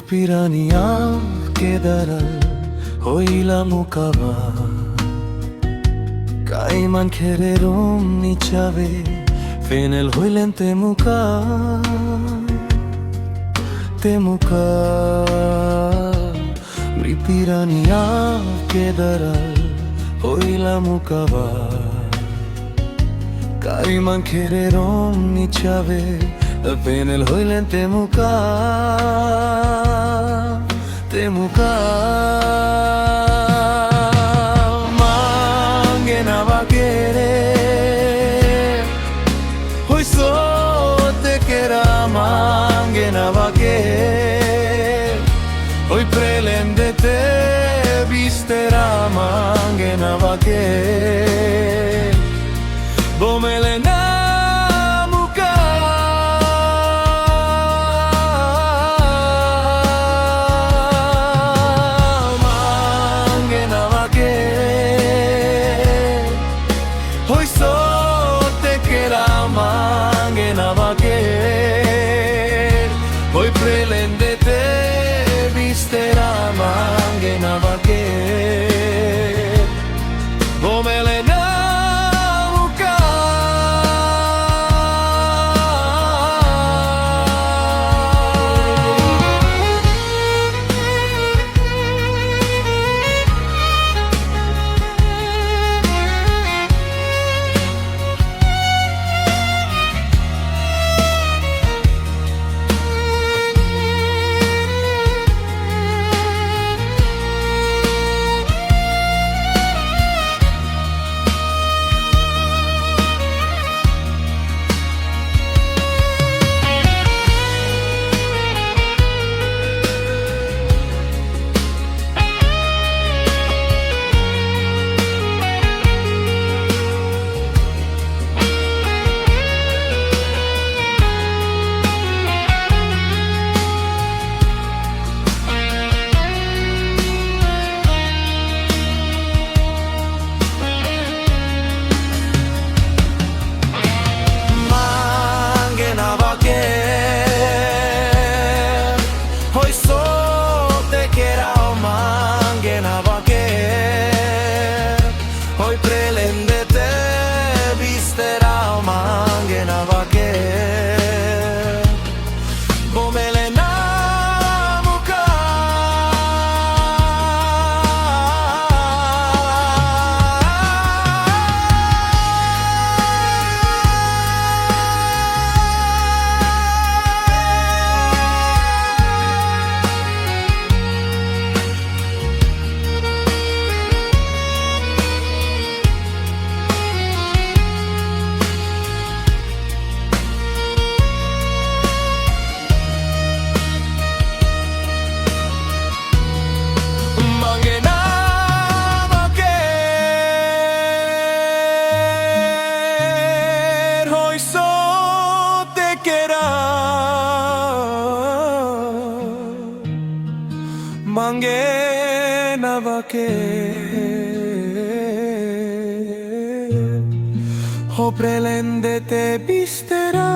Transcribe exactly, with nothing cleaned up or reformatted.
Pîranîya ke dara hoy la muka va. Kayman kerê romnî çavê fênel hoy len te muka, te muka. Rî pîranîya ke dara hoy la muka va. Kayman kerê romnî çavê fênel hoy len te muka, te muka. Mangena vakerê hoy sote kera, mangena vakerê hoy prelende te bîstera, mangena vakerê. Bomelena muka. Mangena vakerê hoy sote kera, mangena vakerê hoy prelende te bîstera, mangena vakerê. Bomelena muka. Mangena vakerê hoy sote kera, mangena vakerê hoy prelende te bîstera, mangena vakerê. Bomelena muka. Mangena vakerê hoy sote kera, mangena vakerê hoy prelende te bîstera.